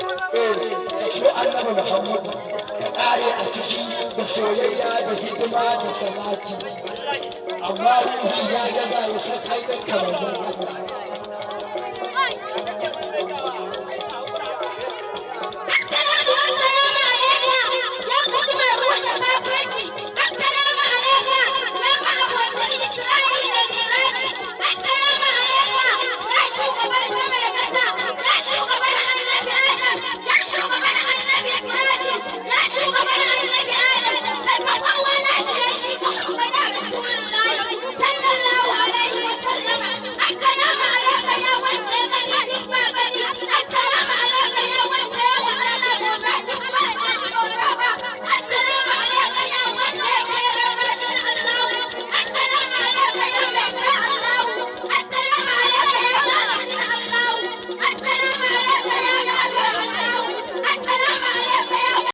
Ka so Annabi Muhammadu, ka ƙare a ciki da soyayya da hidima da salati, amma ruhi ya gaza ya san ainihin kamar Allah. Assalamu assalamu alaika ya gudumar rushe kafirci. Assalamu alaika ya ma'abocin Isra'i da Miraji. Assalamu alaika ya shugaban sama da ƙasa, ya shugaban Annabi Adam, ya shugaban Annabi Ibrahim, ya shugaban Annabi Adam. Kai fa kowa na shi shi Muhammadu Rasulullahi sallallahu alaihi wa sallama. Assalamu alaika ya wanda ya gani tun ba gani. Assalamu alaika ya wanda ya wa Allah bauta tun ba a bauta ba. Assalamu alaika ya wanda ya kai rarrashin Allahu. Assalamu alaika ya mai sa Allahu. Assalamu alaika ya mamacin Allahu. Assalamu alaika ya kafir Allahu. Assalamu alaika ya